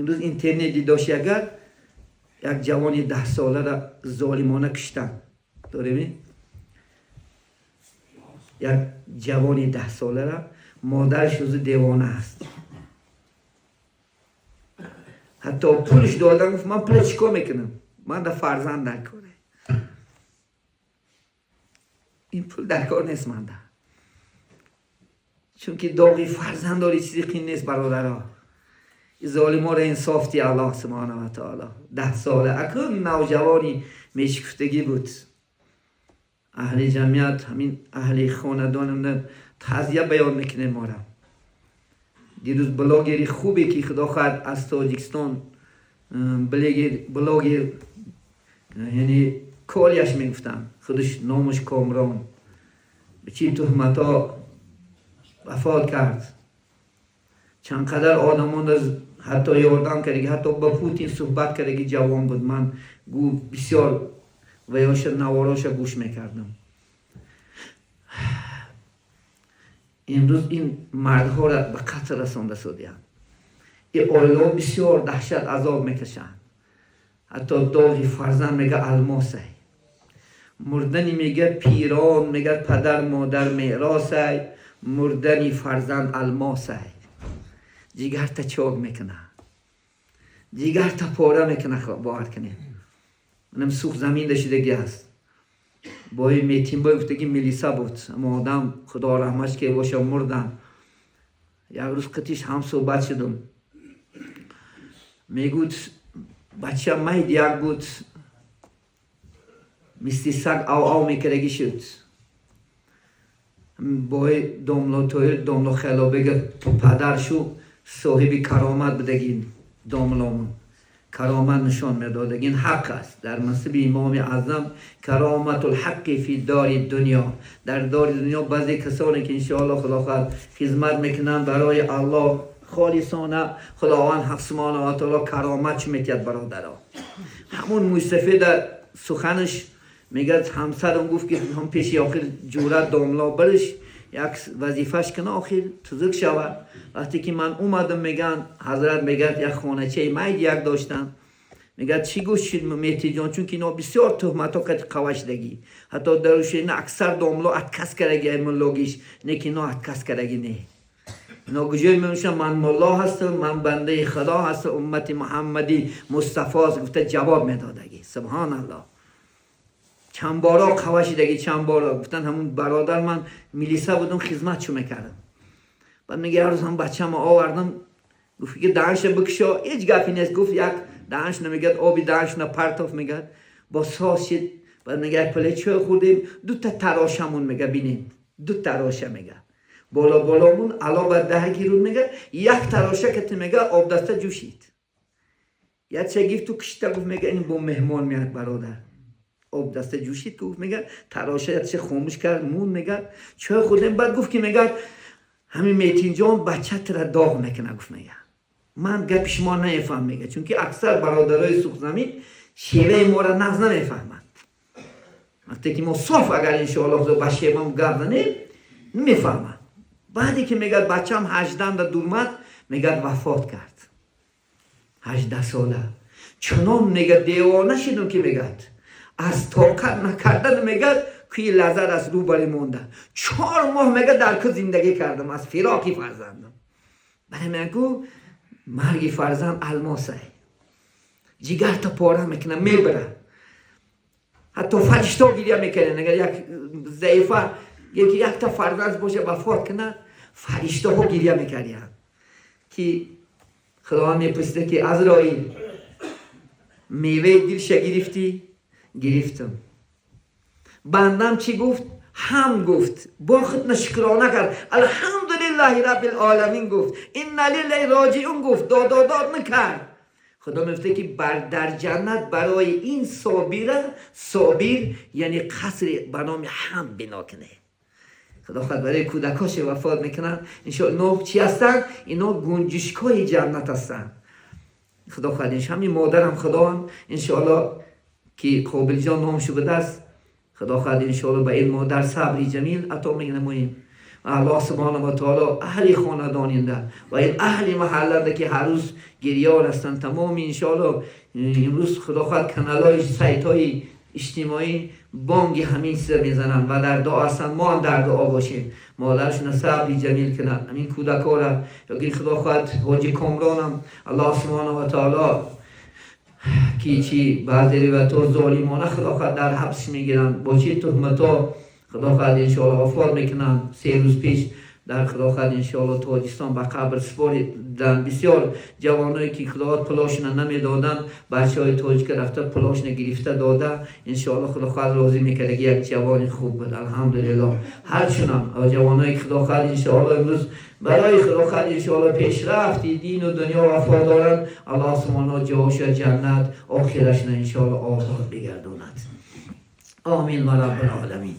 Имрӯз интернет дидоши, агар як ҷавони 10 солара золимона киштанд, дореми як ҷавони 10 солара, модараш ӯзу девона аст. Ҳатто пулш додан, гуфт: «Ман пула чӣ кор мекунам? Ман да фарзанд дар коре, ин пул дар кор нест манда». Чунки доғи фарзанд дори чизи қин нест, бародаро. Золиморо инсоф ди, Аллоҳ субҳана ва таоло. 10 сола акун навҷавони мешикуфтагӣ буд. Аҳли ҷамъият, ҳамин аҳли хонадонам тазия баён мекунем мора. Дирӯз блогери хубе, ки худо хоҳад, аз Тоҷикистон, блогер, яъне колияш мегуфтам, худаш номаш Комрон, ба чӣ туҳматҳо вафот кард. Чанд қадар одамонро ҳатто ёрдам кардаги, ҳатто ба Путин суҳбат кардаги ҷавон буд. Ман гу бисёр ваёша навороша гӯш мекардам. Имрӯз ин мардҳоро ба қатл расонда шудиянд. Ин оилаҳо бисёр даҳшат, азоб мекашанд. Ҳатто доғи фарзанд, мега, алмосай. Мурдани, мега, пирон, мега, падар модар меросай, мурдани фарзанд алмосай. Ҷигарта чок мекуна, ҷигарта пора мекуна. Бовар кунед, манам сух замин шидаги аст. Бои Метинбой гуфтаги милиса буд, ама одам, худо раҳмаш ке боша, мурдан. Як рӯз қитиш ҳам суҳбат шудум. Мегуд, бача майд як буд, мисли саг ав ав мекардагӣ шуд. Бои домло Тоир, домло Хелобега падаршу соҳиби каромат будагин, домломон каромат нишон медодагин. Ҳақ аст дар мансиби имоми аъзам, кароматул ҳаққи фи дори дунё. Дар дори дунё баъзе касоне ки, иншоалло, худо хоҳад, хизмат мекунанд барои Аллоҳ холисона, Худованд ҳақ субҳана ва таоло каромат чӣ метиҳад, бародаро. Ҳамун мӯйсафеда суханаш мегӯяд: ҳамсарам гуфт, ки ҳам пеши охир ҷурат домло бариш, як вазифаш кина, охир тузук шавад. Вақте ки ман омадам, мегӯянд, ҳазрат мегӯяд, як хоначаи майд як доштам. Мегӯяд: «Чӣ гӯшт шид, Метиҷон?» Чунки ино бисёр туҳматҳо кати қавашдагӣ, ҳатто дарушина аксар домло отказ кардаги муллогиш не, ки ино отказ кардаги не. Ино куҷое мемошанд: «Ман мулло ҳастам, ман бандаи Худо ҳастам, уммати Муҳаммади Мустафост», гуфта ҷавоб медодагӣ. Субҳоналлоҳ, чанд боро қавашидаги, чанд боро гуфтан. Ҳамун бародар: «Ман милиса будам, хизмат чӯ мекардам». Баъд мега, як рӯз ҳам бачамо овардам, гуфт ки даҳанша бикушо, ҳеҷ гапе нест. Гуфт, як даҳанш намегӯяд, оби даҳаншна партоф, мегӯяд, бо соз шид. Баъд мега, як пале чой хӯрдем, дута тарошамон, мега, бинед, ду тароша, мега, боло боломун ало ба даҳ гирун, мега, як тароша кати, мега, обдаста ҷӯшид. Якча гифту кишта, гуфт, мега, ин бо меҳмон меяд, бародар. Об даста ҷӯшид, гуфт, мега, тароша якча хомӯш кард, мун, мега, чой хӯрдем. Баъд гуфт ки, мега, ҳамин Метинҷон бачатра доғ мекуна. Гуфт, мега, ман гапи шумо намефаҳм, мега, чунки аксар бародарои Сухзамин шеваи моро нағз намефаҳманд. Вақте ки мо соф, агар, иншоалло, ба шевам гап занем, намефаҳманд. Баъде ки, мегӯяд, бачам ҳажданда дурмад, мегӯяд, вафот кард 18 сола. Чунон, мега, девона шидум, ки, мегӯяд, аз тоқат накардан, мегӯяд, кӯи лазар аз рӯ бари монда. 4 моҳ, мега, дар ку зиндагӣ кардам аз фироқи фарзандам. Баре мегӯ, марги фарзанд алмосай, ҷигарта пора мекуна, мебара. Ҳатто фаришто гиря мекунанд. Агар як заифа, яки якта фарзанд боша, вафот кунад, фариштаҳо гиря мекардиянд, ки Худованд мепурсида, ки Азроил, меваи дилша гирифтӣ? Гирифтам. Бандам чӣ гуфт? Ҳам гуфт, бо худна шукрона кард, алҳамдулиллаҳи раббил оламин гуфт, инна лиллаҳи роҷиун гуфт, дододод накард. Худо мегуфта, ки бар дар ҷаннат барои ин собира, собир, яъне қасри ба номи ҳамд бино кунед. Худо хоҳад, барои кӯдакоше вафот мекунанд, иншоалло, ино чӣ ҳастанд? Ино гунҷишкҳои ҷаннат ҳастанд. Худо хоҳад, иншо ҳамин модарам, Худованд, иншоалло, ки Қобилҷон номшу будааст, худо хоҳад, иншоалло, ба ин модар сабри ҷамил ато менамоем. Аллоҳ سبحانه و تعالی اهل خاندان اینده و این اهل محله که هر روز گریار هستند. تمام انشاءالله امروز خدا خواهد کانال سایت های اجتماعی بانگ همین چیز میزنن و در دعا هستند. ما هم در دعا باشیم، مادرشون صبری جمیل کنند، همین کودکا را یا خدا خواهد حاجی کامرانم الله سبحانه و تعالی که چی بعضی روایت ظالمانه خدا خواهد در حبس میگیرن، با چی تهمت ها خدا خواهد انشاءالله وفات میکنن. 3 روز پیش در خدا خواهد انشاءالله تاجیستان به قبر سپاردن. بسیار جوانایی که خدا پولاشون نمیدادن، بچه های تاجیک رفته پولاشون گرفته داده. انشاءالله خدا خواهد راضی میکرد. یک جوان خوب بود، الحمدلله. هرچونم جوانایی که خدا خواهد انشاءالله امروز برای خدا خواهد انشاءالله پیشرفت دین و دنیا وفا دارن، الله سبحانه جاش جنت، آخرش انشاءالله آباد بگرداند. آمین و رب العالمین.